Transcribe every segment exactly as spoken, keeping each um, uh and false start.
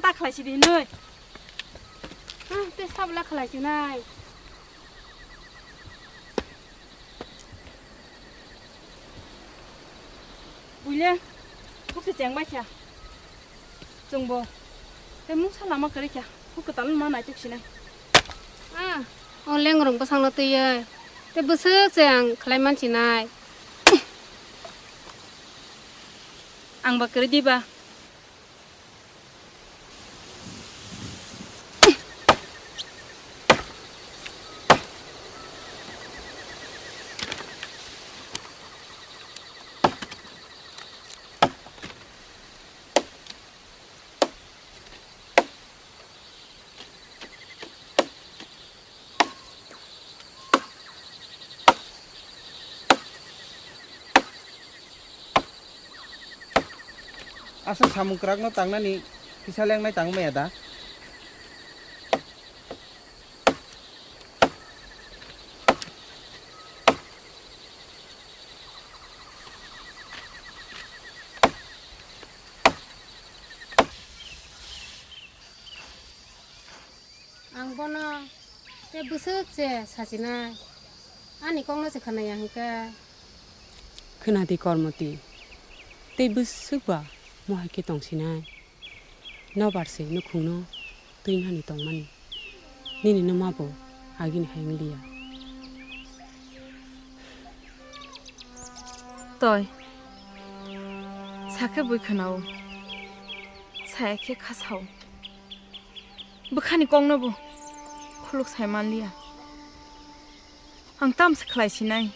Ta khlai si di hinoi. Ah, te sabla khlai si nai. Buile, bukse cheng bai kha. Chwngbo. Te mungsa lama kwrwi kha. Huk kwtal ma naituk sinai. Ah, o lengrong bwsangno twiwi. Te bwswk se ang khlai man sinai. Ang ba kwrwi diba. Aswk samung kwrakno tangnani kisa lengnai tangmaya da? Ang bono tei bwswk se sachinai, ani kokno se khwnaya hwnkhe. Khwnadi Kormoti, tei bwswk ba mohai khe tongsinai. Nobar se nukhungno twinani tongmani. Nini nwma bo agini hai wng liya. Toi, sakhe bui khwnao, saya khe khasao. Bwkhani kokno bo khuluk sai manliya. Ang tamsa khlai sinai.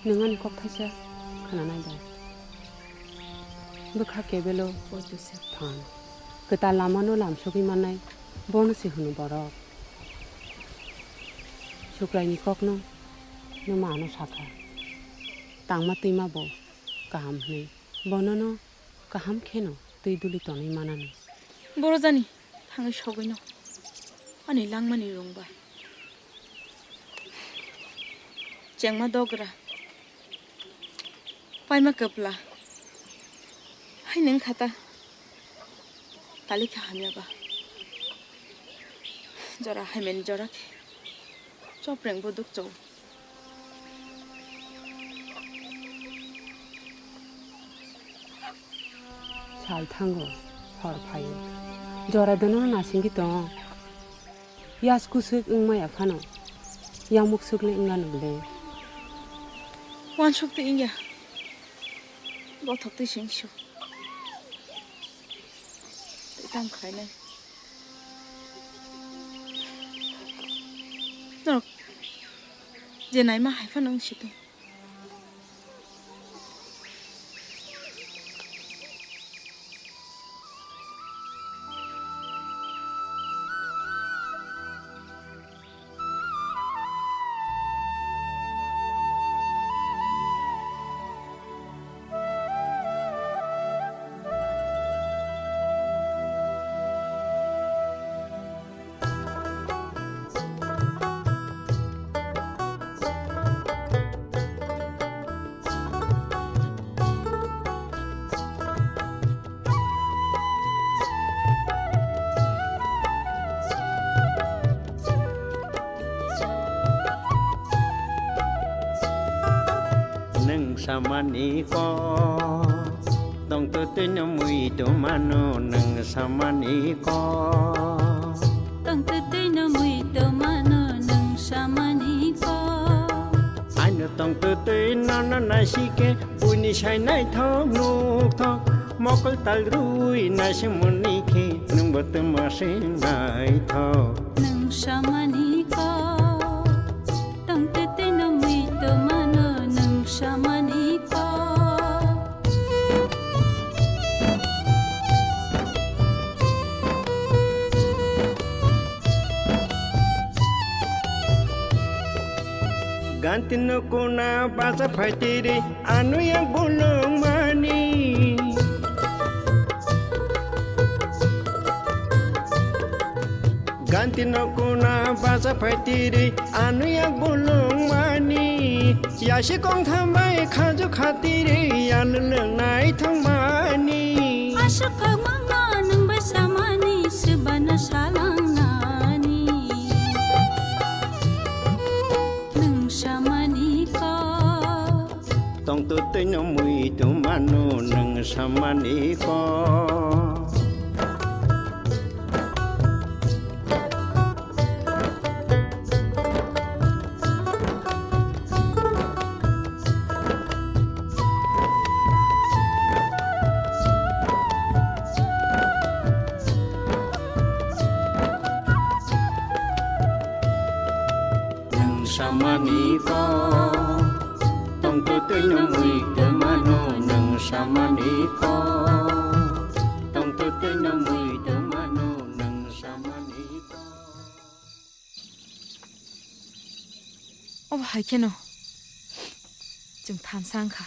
Nwng ani kok thaisa khwnanai da? Bwkha kebelo poito se phan. Kwtal lamano lamsogwi mannai, bono se hwno borok. Sukraini kokno nwma ano sakha. Tangma twima bo kaham hwnwi. Bonono kaham kheno twi duli tonwi manano. Borojani thangwi sogwino ani langmani rwngba. Chengma dogra, paima kwpla, haino wngkha ta talikha hamyaba. Jora haimani jora khe chopreng buduk chw. Sal thango, hor phaio. Jora dono nasingwi tongo. Yas kusuk wngmaya phano, yamuk sukle wngano bwle. Wansuk twi wngya, bothok twi singsu. Twi tang khlainai. Norok je naima hai phano wng si tong. Nwng samani kok, tongtwtwino mui tongmano nwng samani kok. Tongtwtwino mui tongmano nwng samani kok. Aino tongtwtwino no naisike, buini sai naithok nukthok. Mokol tal rwi naisimani khe, nwngbo twma se naithok. Nwng samani kok. Tongtwtwino mui tongmano nwng samani kok. Ganti no kuna basa phaitiri anuya gulung mani. Tino kuna bacha phai tiri, ano yak bulung mani. Yasi kong thambai khaju khatiri, ano lwngnai thangmani. Aswk phagmangno nwng bai samani, swbano salangnani. Nwng samani kok. Tongtwtwino muitu mano nwng samani kok. Nwng samani kok, tongtwtwino muitu mano, nwng samani kok, tongtwtwino muitu mano, nwng samani kok. Obo hai kheno chwng thansa wngkha.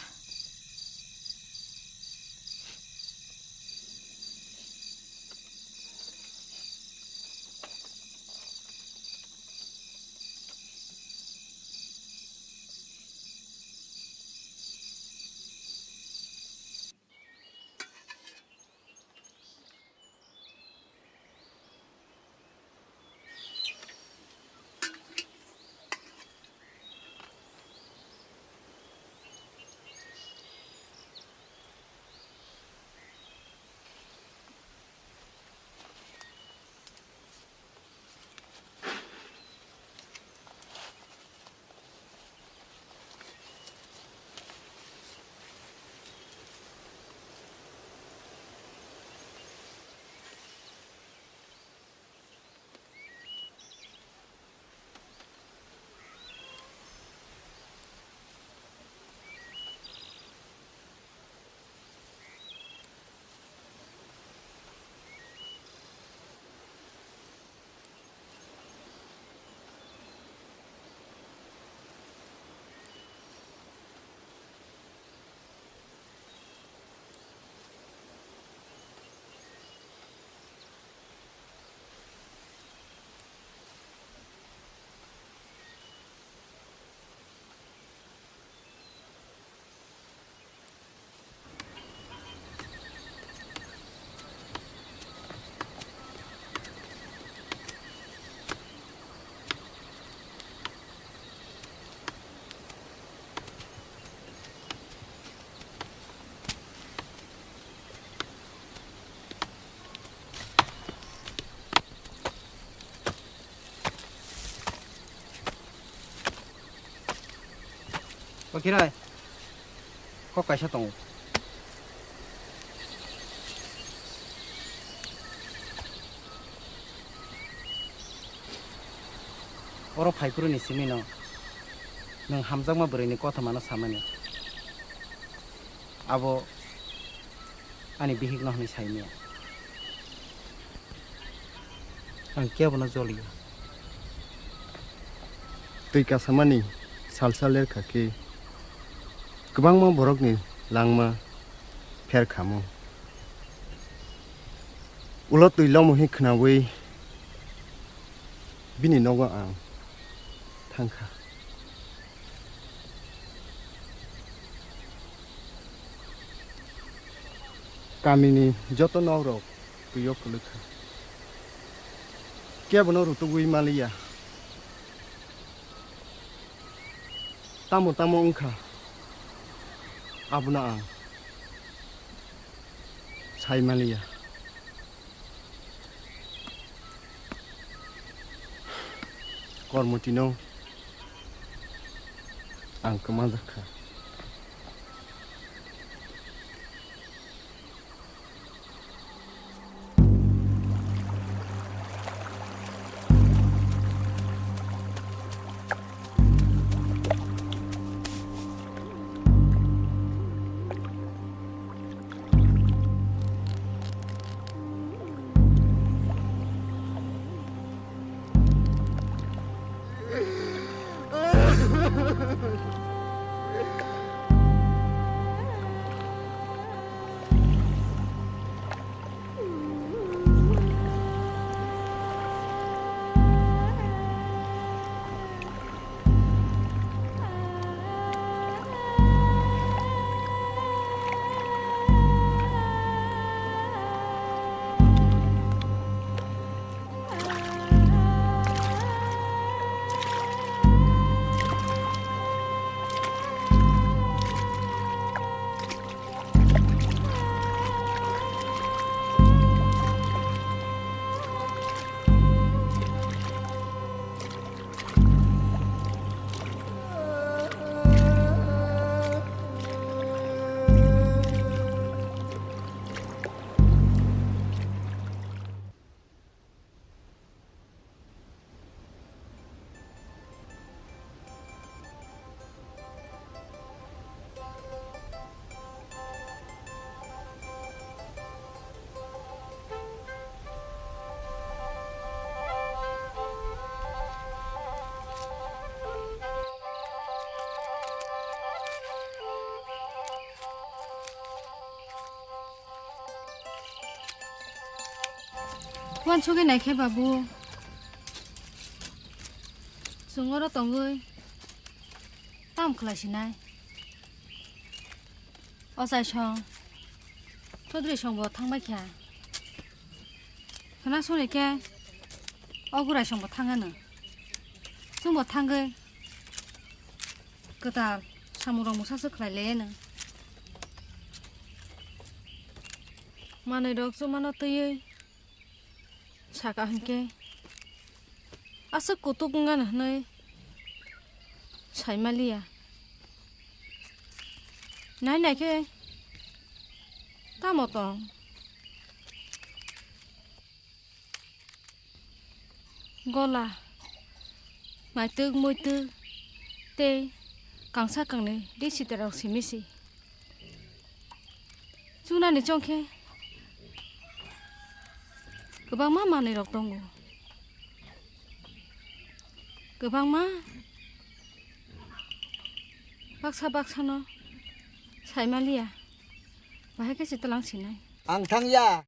Okirai, kok kaisa tongo. Oro phaiphuru ni simi no nwng hamjakma bwrwi ni kothoma no samani. Abo ani bihik no hwnwi saimaya. Ang kebono joliya. Twi kasamani salsa lerkha khe kwbangma borokni langma pher khamu. Ulo twi lomo hi khnaui bini nogo ang thangkha. Kamini joto nokrok twio kwlwkha. Kebono rutugwi maliya. Tamo tamo wngkha, abono ang sai maliya. Kormotino ang kwmajakha. Uansugwi naikhe babu, chwng oro tongwi tam khlai sinai? O Chaisong, Chaudhary songbo thangbai kha. Khwna sori khe o Gurai songbo thangano. Chwngbo thangwi kwtal samung rok mwsaswk khlai laiano. Manwi rok chumano twiwi saka hinkhe aswk kutuk wngano hwnwi saimaliya. Nai naikhe tamo tong? Gola, maitwk muitwk tei kangsa kangnwi ri sitarok simi si. Chunani chongkhe kwbangma manwirok tongo. Kwbangma baksa baksano saimaliya. Bahai khe se twlang sinai. Ang thangya.